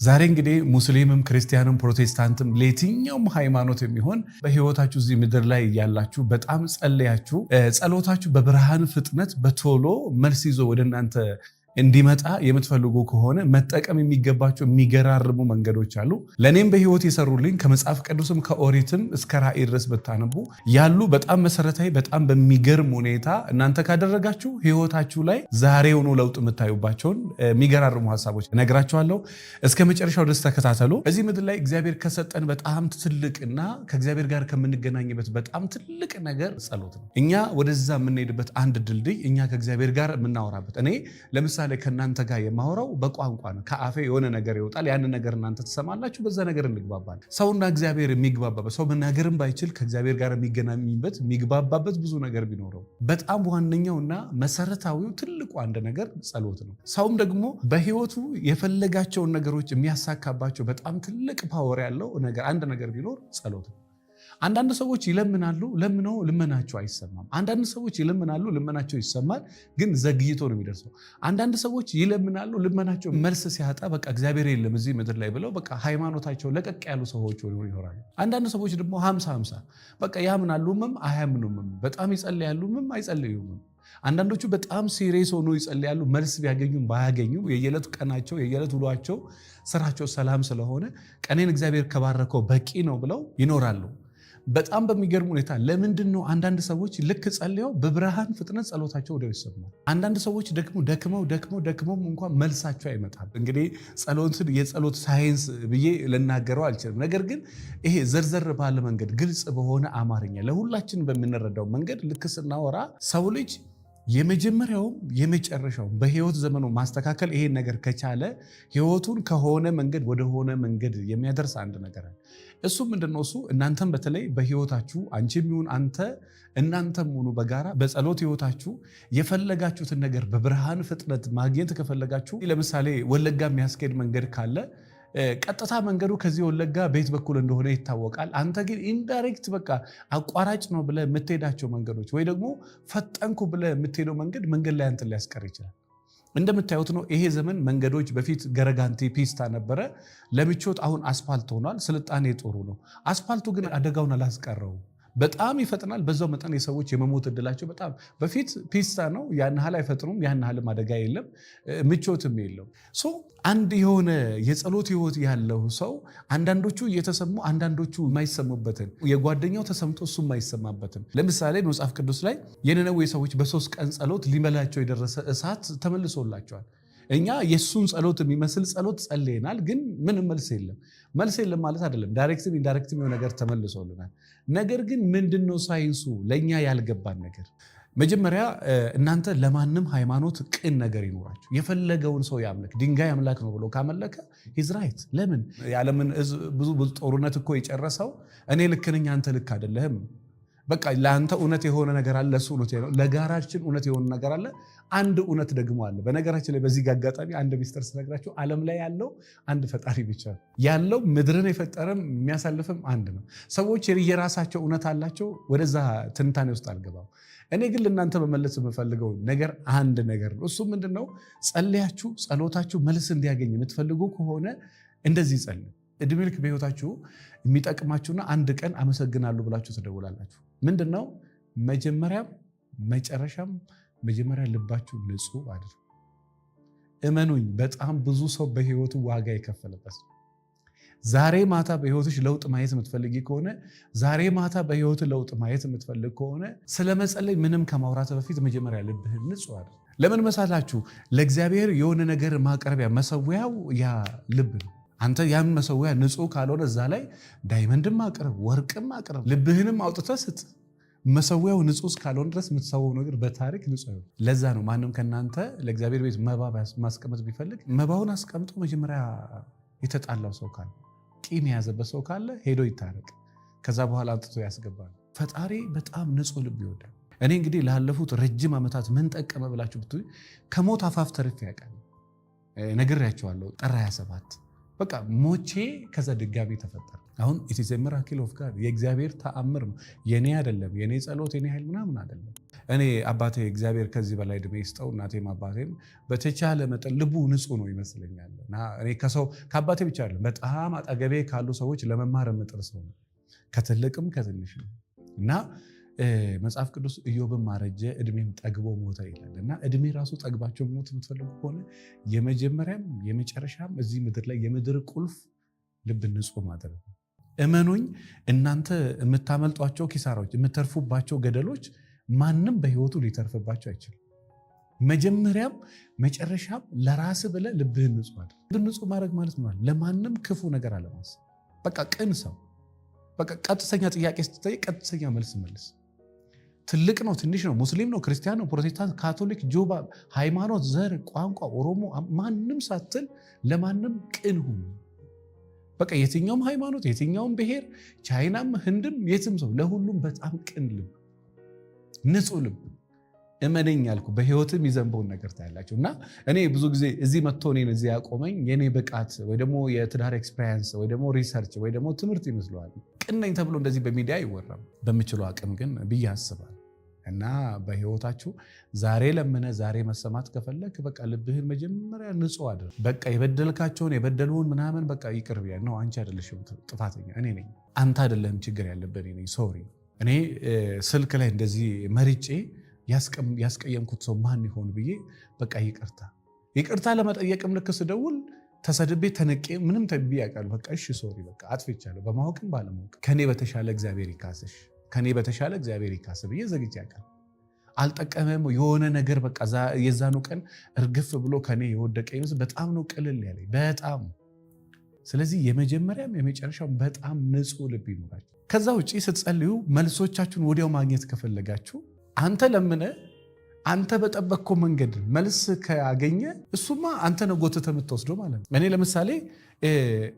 ዛሬ እንግዲህ ሙስሊምም ክርስቲያንም ፕሮቴስታንትም ለየትኛውም ሃይማኖት የሚሆን በህይወታችሁ እዚህ ምድር ላይ እያላችሁ በጣም ጸልያችሁ ጸሎታችሁ በብርሃን ፍጥነት በቶሎ መልስ ይዞ ወደ እናንተ እንዲመጣ የምትፈልጉ ከሆነ መጠቀም የሚገባቸው የሚገራርሙ መንገዶች አሉ። ለእኔም በህይወት የሰሩልኝ ከመጽሐፍ ቅዱስም ከኦሪትም እስከ ራእይ ድረስ ብታነቡ ያሉ በጣም መሰረታዊ፣ በጣም በሚገርም ሁኔታ እናንተ ካደረጋችሁ ህይወታችሁ ላይ ዛሬውኑ ለውጥ የምታዩባቸውን የሚገራርሙ ሀሳቦች እነግራችኋለሁ። እስከ መጨረሻው ድረስ ተከታተሉ። እዚህ ምድር ላይ እግዚአብሔር ከሰጠን በጣም ትልቅና ከእግዚአብሔር ጋር ከምንገናኝበት በጣም ትልቅ ነገር ጸሎት ነው። እኛ ወደዛ የምንሄድበት አንድ ድልድይ፣ እኛ ከእግዚአብሔር ጋር የምናወራበት፣ እኔ ለምሳሌ ከእናንተ ጋር የማወራው በቋንቋ ነው። ከአፌ የሆነ ነገር ይወጣል። ያንን ነገር እናንተ ትሰማላችሁ። በዛ ነገር እንግባባለን። ሰውና እግዚአብሔር የሚግባባበት፣ ሰው መናገርም ባይችል ከእግዚአብሔር ጋር የሚገናኝበት፣ የሚግባባበት ብዙ ነገር ቢኖረው በጣም ዋነኛውና መሰረታዊው ትልቁ አንድ ነገር ጸሎት ነው። ሰውም ደግሞ በህይወቱ የፈለጋቸውን ነገሮች የሚያሳካባቸው በጣም ትልቅ power ያለው ነገር አንድ ነገር ቢኖር ጸሎት ነው። አንዳንድ ሰዎች ይለምናሉ፣ ለምነው ልመናቸው አይሰማም። አንዳንድ ሰዎች ይለምናሉ፣ ልመናቸው ይሰማል፣ ግን ዘግይቶ ነው የሚደርሰው። አንዳንድ ሰዎች ይለምናሉ፣ ልመናቸው መልስ ሲያጣ በቃ እግዚአብሔር የለም እዚህ ምድር ላይ ብለው በቃ ሃይማኖታቸው ለቀቅ ያሉ ሰዎች ይኖራሉ። አንዳንድ ሰዎች ደግሞ 50-50፣ በቃ ያምናሉምም አያምኑምም፣ በጣም ይጸልያሉምም አይጸልዩምም። አንዳንዶቹ በጣም serious ሆኖ ይጸልያሉ። መልስ ቢያገኙም ባያገኙም የየዕለቱ ቀናቸው፣ የየዕለት ውሏቸው፣ ስራቸው ሰላም ስለሆነ ቀኔን እግዚአብሔር ከባረከው በቂ ነው ብለው ይኖራሉ። በጣም በሚገርም ሁኔታ ለምንድን ነው አንዳንድ ሰዎች ልክ ጸልየው በብርሃን ፍጥነት ጸሎታቸው ወዲያው ይሰማል? አንዳንድ ሰዎች ደግሞ ደክመው ደክመው ደክመው እንኳን መልሳቸው አይመጣም። እንግዲህ ጸሎትን የጸሎት ሳይንስ ብዬ ልናገረው አልችልም። ነገር ግን ይሄ ዘርዘር ባለ መንገድ፣ ግልጽ በሆነ አማርኛ፣ ለሁላችን በምንረዳው መንገድ ልክ ስናወራ ሰው ልጅ የመጀመሪያውም የመጨረሻውም በህይወት ዘመኑ ማስተካከል ይሄን ነገር ከቻለ ህይወቱን ከሆነ መንገድ ወደሆነ መንገድ የሚያደርስ አንድ ነገር አለ። እሱ ምንድነው? እሱ እናንተም በተለይ በህይወታችሁ አንቺም ይሁን አንተ፣ እናንተም ሆኑ በጋራ በጸሎት ህይወታችሁ የፈለጋችሁትን ነገር በብርሃን ፍጥነት ማግኘት ከፈለጋችሁ፣ ለምሳሌ ወለጋ የሚያስኬድ መንገድ ካለ ቀጥታ መንገዱ ከዚህ ወለጋ ቤት በኩል እንደሆነ ይታወቃል። አንተ ግን indirect በቃ አቋራጭ ነው ብለህ የምትሄዳቸው መንገዶች ወይ ደግሞ ፈጠንኩ ብለህ የምትሄደው መንገድ መንገድ ላይ አንተን ሊያስቀር ይችላል። እንደምታዩት ነው። ይሄ ዘመን መንገዶች በፊት ገረጋንቲ ፒስታ ነበረ ለምቾት፣ አሁን አስፋልት ሆኗል። ስልጣኔ ጥሩ ነው። አስፋልቱ ግን አደጋውን አላስቀረውም። በጣም ይፈጥናል። በዛው መጠን የሰዎች የመሞት እድላቸው በጣም፣ በፊት ፒስታ ነው፣ ያን ያህል አይፈጥኑም፣ ያን ያህልም አደጋ የለም፣ ምቾትም የለው። So አንድ የሆነ የጸሎት ህይወት ያለው ሰው አንዳንዶቹ እየተሰሙ አንዳንዶቹ የማይሰሙበትን፣ የጓደኛው ተሰምቶ እሱ የማይሰማበትን፣ ለምሳሌ መጽሐፍ ቅዱስ ላይ የነነዌ ሰዎች በ3 ቀን ጸሎት ሊበላቸው የደረሰ እሳት ተመልሶላቸዋል። እኛ የእሱን ጸሎት የሚመስል ጸሎት ጸልየናል፣ ግን ምንም መልስ የለም። መልስ የለም ማለት አይደለም። Direct ም indirect ም የሆነ ነገር ተመልሶልናል። ነገር ግን ምንድነው ሳይንሱ ለእኛ ያልገባን ነገር? መጀመሪያ እናንተ ለማንም ሃይማኖት ቅን ነገር ይኖራችሁ። የፈለገውን ሰው ያምልክ፣ ድንጋይ አምላክ ነው ብሎ ካመለከ he's right። ለምን የዓለምን ብዙ ጦርነት እኮ የጨረሰው እኔ ልክ ነኝ፣ አንተ ልክ አይደለህም። በቃ ለአንተ እውነት የሆነ ነገር አለ፣ ለእሱ እውነት፣ ለጋራችን እውነት የሆነ ነገር አለ። አንድ እውነት ደግሞ አለ። በነገራችን ላይ በዚህ አጋጣሚ አንድ ሚስጥር ስነግራችሁ ዓለም ላይ ያለው አንድ ፈጣሪ ብቻ ነው ያለው። ምድርን የፈጠረም የሚያሳልፍም አንድ ነው። ሰዎች የራሳቸው እውነት አላቸው። ወደዛ ትንታኔ ውስጥ አልገባም። እኔ ግን ለእናንተ መመለስ የምፈልገው ነገር አንድ ነገር ነው። እሱ ምንድን ነው? ጸልያችሁ ጸሎታችሁ መልስ እንዲያገኝ የምትፈልጉ ከሆነ እንደዚህ ጸልዩ። እድሜ ልክ በህይወታችሁ የሚጠቅማችሁና አንድ ቀን አመሰግናለሁ ብላችሁ ትደውላላችሁ። ምንድን ነው? መጀመሪያም መጨረሻም መጀመሪያ ልባችሁ ንጹህ አድርጉ። እመኑኝ፣ በጣም ብዙ ሰው በህይወቱ ዋጋ የከፈለበት ነው። ዛሬ ማታ በህይወትሽ ለውጥ ማየት የምትፈልጊ ከሆነ፣ ዛሬ ማታ በህይወት ለውጥ ማየት የምትፈልግ ከሆነ፣ ስለ መጸለይ ምንም ከማውራት በፊት መጀመሪያ ልብህን ንጹህ አድርግ። ለምን መሳላችሁ? ለእግዚአብሔር የሆነ ነገር ማቅረቢያ መሰዊያው ያ ልብ ነው። አንተ ያን መሰዊያ ንጹህ ካልሆነ እዛ ላይ diamond ም አቅርብ፣ ወርቅም አቅርብ፣ ልብህንም አውጥተህ ስጥ። መሰዊያው ንጹህ እስካልሆነ ድረስ የምትሰዋው ነገር በታሪክ ንጹህ አይሆንም። ለዛ ነው ማንም ከእናንተ ለእግዚአብሔር ቤት መባ ማስቀመጥ ቢፈልግ መባውን አስቀምጦ መጀመሪያ የተጣላው ሰው ካለ፣ ቂም የያዘበት ሰው ካለ ሄዶ ይታረቅ። ከዛ በኋላ አምጥቶ ያስገባል። ፈጣሪ በጣም ንጹህ ልብ ይወዳል። እኔ እንግዲህ ላለፉት ረጅም ዓመታት ምን ጠቀመ ብላችሁ ብትሉ ከሞት አፋፍ ተርፌ ያውቃል። ነግሬያቸዋለሁ። ጥር 27 በቃ ሞቼ ከዛ ድጋሚ ተፈጠረ። አሁን it's miracle of God፣ የእግዚአብሔር ተአምር ነው። የኔ አይደለም፣ የኔ ጸሎት፣ የኔ ኃይል ምናምን አይደለም። እኔ አባቴ እግዚአብሔር ከዚህ በላይ እድሜ ይስጠው፣ እናቴም አባቴም በተቻለ መጠን ልቡ ንጹህ ነው ይመስለኛል። እና እኔ ከሰው ከአባቴ ብቻ አይደለም በጣም አጠገቤ ካሉ ሰዎች ለመማር የምጥር ሰው ነው፣ ከትልቅም ከትንሽም። እና መጽሐፍ ቅዱስ ኢዮብም አረጀ እድሜም ጠግቦ ሞተ ይላል። እና እድሜ ራሱ ጠግባቸው ሞት የምትፈልጉ ከሆነ የመጀመሪያም የመጨረሻም እዚህ ምድር ላይ የምድር ቁልፍ ልብ ንጹህ ማድረግ ነው። እመኑኝ፣ እናንተ የምታመልጧቸው ኪሳራዎች፣ የምተርፉባቸው ገደሎች ማንም በህይወቱ ሊተርፍባቸው አይችልም። መጀመሪያም መጨረሻም ለራስ ብለህ ልብህን ንጹህ ማድረግ። ልብህን ንጹህ ማድረግ ማለት ነው ለማንም ክፉ ነገር አለማሰብ። በቃ ቅን ሰው፣ በቃ ቀጥተኛ ጥያቄ ስትጠይቅ ቀጥተኛ መልስ መልስ። ትልቅ ነው ትንሽ ነው፣ ሙስሊም ነው ክርስቲያን ነው፣ ፕሮቴስታንት፣ ካቶሊክ፣ ጆባ፣ ሃይማኖት፣ ዘር፣ ቋንቋ፣ ኦሮሞ፣ ማንም ሳትል ለማንም ቅን ሁኑ። በቃ የትኛውም ሃይማኖት የትኛውም ብሔር፣ ቻይናም ህንድም የትም ሰው ለሁሉም በጣም ቅን ልብ፣ ንጹህ ልብ። እመነኝ ያልኩ በህይወትም የሚዘንበውን ነገር ታያላችሁ። እና እኔ ብዙ ጊዜ እዚህ መጥቶ እኔን እዚህ ያቆመኝ የኔ ብቃት ወይ ደግሞ የትዳር experience ወይ ደግሞ research ወይ ደግሞ ትምህርት ይመስለዋል። ቅን ነኝ ተብሎ እንደዚህ በሚዲያ አይወራም። በምችለው አቅም ግን ብዬ አስባለሁ። እና በህይወታችሁ ዛሬ ለምነ ዛሬ መሰማት ከፈለክ በቃ ልብህን መጀመሪያ ንጹህ አድርግ። በቃ የበደልካቸውን የበደሉህን ምናምን በቃ ይቅር ብያ ነው። አንቺ አይደለሽም ጥፋተኛ፣ እኔ ነኝ። አንተ አይደለህም ችግር ያለብህ፣ እኔ ነኝ። Sorry። እኔ ስልክ ላይ እንደዚህ መርጬ ያስቀየምኩት ሰው ማን ይሆን ብዬ በቃ ይቅርታ ይቅርታ ለመጠየቅም ልክ ስደውል ተሰድቤ ተነቄ ምንም ተብዬ ያውቃሉ። በቃ እሺ sorry፣ በቃ አጥፍቻለሁ፣ በማወቅም ባለማወቅ፣ ከኔ በተሻለ እግዚአብሔር ይካስሽ፣ ከኔ በተሻለ እግዚአብሔር ይካስ ብዬ ዘግቼ ያውቃል። አልጠቀመም የሆነ ነገር በቃ የዛኑ ቀን እርግፍ ብሎ ከኔ የወደቀ ይመስል በጣም ነው ቅልል ያለኝ በጣም። ስለዚህ የመጀመሪያም የመጨረሻው በጣም ንጹህ ልብ ይኖራችሁ። ከዛ ውጭ ስትጸልዩ መልሶቻችሁን ወዲያው ማግኘት ከፈለጋችሁ አንተ ለምነ አንተ በጠበቅከው መንገድ መልስ ካገኘ እሱማ አንተ ነው ጎትተህ የምትወስደው ማለት ነው። እኔ ለምሳሌ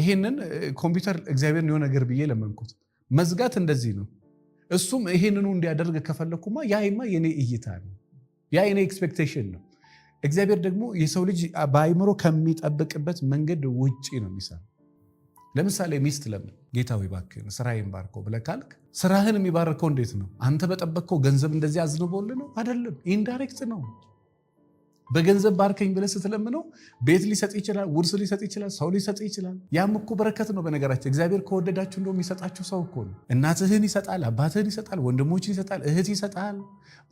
ይሄንን ኮምፒውተር እግዚአብሔርን የሆነ ነገር ብዬ ለመንኩት። መዝጋት እንደዚህ ነው። እሱም ይሄንኑ እንዲያደርግ ከፈለግኩማ ያይማ የኔ እይታ ነው፣ ያ የኔ expectation ነው። እግዚአብሔር ደግሞ የሰው ልጅ በአይምሮ ከሚጠብቅበት መንገድ ውጪ ነው የሚሰራው። ለምሳሌ ሚስት ለምን ጌታ ሆይ እባክህን ስራዬን ባርከው ብለህ ካልክ ስራህን የሚባርከው እንዴት ነው? አንተ በጠበቅከው ገንዘብ እንደዚህ አዝንቦልህ ነው? አይደለም፣ indirect ነው። በገንዘብ ባርከኝ ብለህ ስትለምነው ቤት ሊሰጥ ይችላል፣ ውርስ ሊሰጥ ይችላል፣ ሰው ሊሰጥ ይችላል። ያም እኮ በረከት ነው። በነገራችን እግዚአብሔር ከወደዳችሁ እንደው የሚሰጣችሁ ሰው እኮ ነው። እናትህን ይሰጣል፣ አባትህን ይሰጣል፣ ወንድሞችን ይሰጣል፣ እህት ይሰጣል፣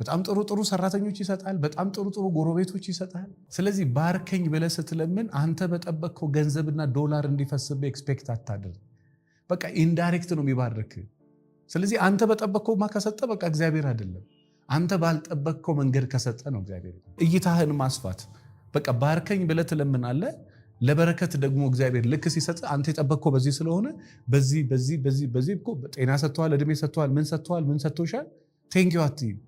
በጣም ጥሩ ጥሩ ሰራተኞች ይሰጣል፣ በጣም ጥሩ ጥሩ ጎረቤቶች ይሰጣል። ስለዚህ ባርከኝ ብለህ ስትለምን አንተ በጠበቅከው ገንዘብና ዶላር እንዲፈስብህ expect አታድርግ። በቃ indirect ነው የሚባርክ። ስለዚህ አንተ በጠበቅከውማ ከሰጠ በቃ እግዚአብሔር አይደለም። አንተ ባልጠበቅከው መንገድ ከሰጠ ነው እግዚአብሔር። እይታህን ማስፋት፣ በቃ ባርከኝ ብለህ ትለምናለህ። ለበረከት ደግሞ እግዚአብሔር ልክ ሲሰጥ አንተ የጠበቅከው በዚህ ስለሆነ በዚህ በዚህ በዚህ በዚህ እኮ ጤና ሰጥተዋል፣ እድሜ ሰጥተዋል፣ ምን ሰጥተዋል፣ ምን ሰጥቶሻል፣ thank you አትይም።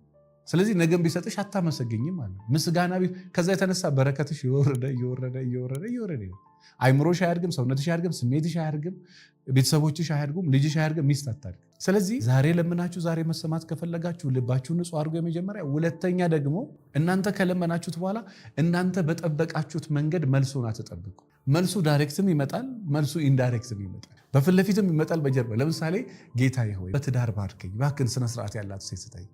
ስለዚህ ነገም ቢሰጥሽ አታመሰግኝም ማለት ምስጋና። ከዛ የተነሳ በረከትሽ እየወረደ እየወረደ እየወረደ እየወረደ፣ አይምሮሽ አያድግም፣ ሰውነትሽ አያድግም፣ ስሜትሽ አያድግም፣ ቤተሰቦችሽ አያድጉም፣ ልጅሽ አያድግም፣ ሚስት አታድግም። ስለዚህ ዛሬ ለምናችሁ ዛሬ መሰማት ከፈለጋችሁ ልባችሁን ንጹህ አድርጎ የመጀመሪያ፣ ሁለተኛ ደግሞ እናንተ ከለመናችሁት በኋላ እናንተ በጠበቃችሁት መንገድ መልሱን አትጠብቁ። መልሱ direct ም ይመጣል፣ መልሱ indirect ም ይመጣል፣ በፊት ለፊትም ይመጣል፣ በጀርባ። ለምሳሌ ጌታዬ ሆይ በትዳር ባርከኝ፣ እባክህን ስነስርዓት ያላት ሴት ስጠኝ፣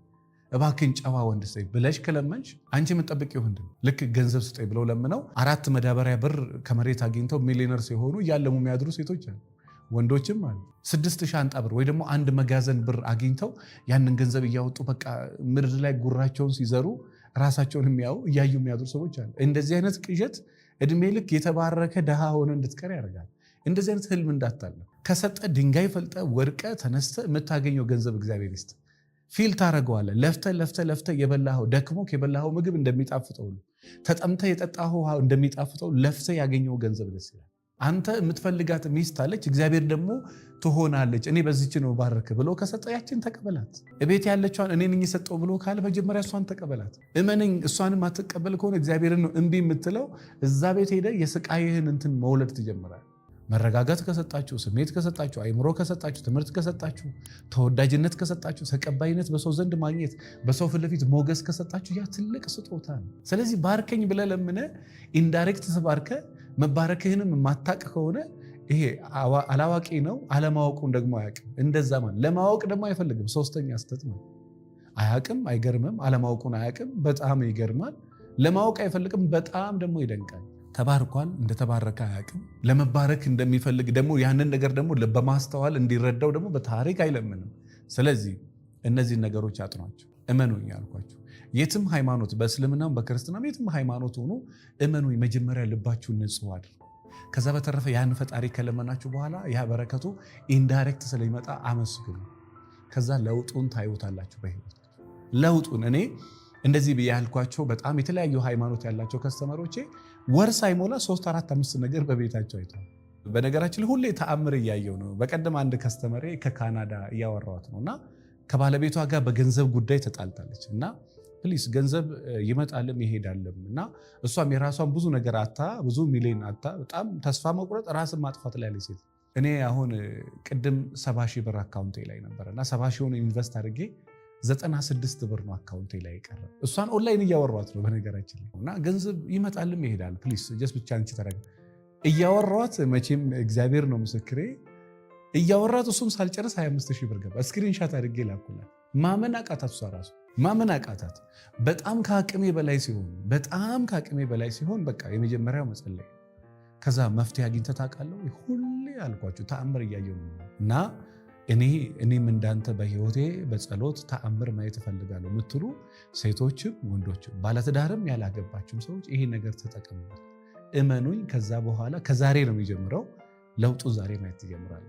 እባክህን ጨዋ ወንድ ስጠኝ ብለሽ ከለመንሽ አንቺ የምትጠብቂው ወንድ ነው። ልክ ገንዘብ ስጠኝ ብለው ለምነው አራት መዳበሪያ ብር ከመሬት አግኝተው ሚሊዮነር ሲሆኑ እያለሙ የሚያድሩ ሴቶች አሉ፣ ወንዶችም አሉ። 6 ሻንጣ ብር ወይ ደግሞ አንድ መጋዘን ብር አግኝተው ያንን ገንዘብ እያወጡ በቃ ምድር ላይ ጉራቸውን ሲዘሩ ራሳቸውን የሚያዩ እያዩ የሚያድሩ ሰዎች አሉ። እንደዚህ አይነት ቅዠት እድሜ ልክ የተባረከ ድሃ ሆነ እንድትቀር ያደርጋል። እንደዚህ አይነት ህልም እንዳታለ። ከሰጠ ድንጋይ ፈልጠ ወድቀ ተነስተ የምታገኘው ገንዘብ እግዚአብሔር ይስጥ። Feel ታደርገዋለህ። ለፍተ ለፍተ ለፍተ የበላኸው፣ ደክሞ የበላኸው ምግብ እንደሚጣፍጠው ሁሉ፣ ተጠምተ የጠጣኸው ውሃ እንደሚጣፍጠው ለፍተ ያገኘው ገንዘብ ደስ ይላል። አንተ የምትፈልጋት ሚስት አለች፣ እግዚአብሔር ደግሞ ትሆናለች፣ እኔ በዚች ነው ባርክ ብሎ ከሰጠ ያችን ተቀበላት። እቤት ያለችዋን እኔ ነኝ የሰጠው ብሎ ካለ መጀመሪያ እሷን ተቀበላት። እመነኝ፣ እሷንም አትቀበል ከሆነ እግዚአብሔርን ነው እምቢ የምትለው። እዛ ቤት ሄደ የስቃይህን እንትን መውለድ ትጀምራል። መረጋጋት ከሰጣችሁ፣ ስሜት ከሰጣችሁ፣ አይምሮ ከሰጣችሁ፣ ትምህርት ከሰጣችሁ፣ ተወዳጅነት ከሰጣችሁ፣ ተቀባይነት በሰው ዘንድ ማግኘት፣ በሰው ፊት ለፊት ሞገስ ከሰጣችሁ ያ ትልቅ ስጦታ ነው። ስለዚህ ባርከኝ ብለህ ለምነህ indirect ተባርከ መባረክህንም የማታቅ ከሆነ ይሄ አላዋቂ ነው። አለማወቁን ደግሞ አያውቅም። እንደዛ ማለት ለማወቅ ደግሞ አይፈልግም። ሶስተኛ ስህተት ነው። አያቅም። አይገርምም? አለማወቁን አያቅም። በጣም ይገርማል። ለማወቅ አይፈልግም። በጣም ደግሞ ይደንቃል። ተባርኳል። እንደተባረከ አያቅም። ለመባረክ እንደሚፈልግ ደግሞ ያንን ነገር ደግሞ በማስተዋል እንዲረዳው ደግሞ በታሪክ አይለምንም። ስለዚህ እነዚህን ነገሮች አጥኗቸው። እመኑኝ ያልኳችሁ የትም ሃይማኖት በእስልምናም በክርስትናም የትም ሃይማኖት ሆኖ እመኑኝ፣ መጀመሪያ ልባችሁን ንጹህ አድርጉ። ከዛ በተረፈ ያን ፈጣሪ ከለመናችሁ በኋላ ያ በረከቱ indirect ስለሚመጣ አመስግኑ። ከዛ ለውጡን ታዩታላችሁ በህይወት ለውጡን። እኔ እንደዚህ ብዬ ያልኳቸው በጣም የተለያዩ ሃይማኖት ያላቸው customer ኦቼ ወር ሳይሞላ ሶስት፣ አራት፣ አምስት ነገር በቤታቸው አይተዋል። በነገራችን ላይ ሁሌ ተአምር እያየው ነው። በቀደም አንድ customer ኤ ከካናዳ እያወራኋት ነው እና ከባለቤቷ ጋር በገንዘብ ጉዳይ ተጣልታለች እና please ገንዘብ ይመጣልም ይሄዳልም እና እሷም የራሷን ብዙ ነገር አጥታ፣ ብዙ ሚሊዮን አጥታ በጣም ተስፋ መቁረጥ፣ ራስን ማጥፋት ላይ ያለች ሴት። እኔ አሁን ቅድም 70,000 ብር account ኤ ላይ ነበር እና 70,000ውን invest አድርጌ 96 ብር ነው account ኤ ላይ የቀረ። እሷን ኦንላይን እያወሯት ነው በነገራችን ላይ። እና ገንዘብ ይመጣልም ይሄዳል። Please just ብቻ አንቺ ተረጋ እያወሯት፣ መቼም እግዚአብሔር ነው ምስክሬ፣ እያወራት እሱን ሳልጨርስ 25 ሺህ ብር ገባ። Screenshot አድርጌ ላኩላት። ማመን አቃታት፣ እሷ ራሱ ማመን አቃታት። በጣም ከአቅሜ በላይ ሲሆን፣ በጣም ከአቅሜ በላይ ሲሆን በቃ የመጀመሪያው መጸለይ፣ ከዛ መፍትሄ አግኝተህ ታውቃለህ? ሁሌ አልኳችሁ ተአምር እያየሁ ነው። እና እኔም እንዳንተ በህይወቴ በጸሎት ተአምር ማየት እፈልጋለሁ የምትሉ ሴቶችም ወንዶችም ባለትዳርም ያላገባችሁም ሰዎች ይሄ ነገር ተጠቀሙበት። እመኑኝ፣ ከዛ በኋላ ከዛሬ ነው የሚጀምረው ለውጡ፣ ዛሬ ማየት ትጀምራለህ።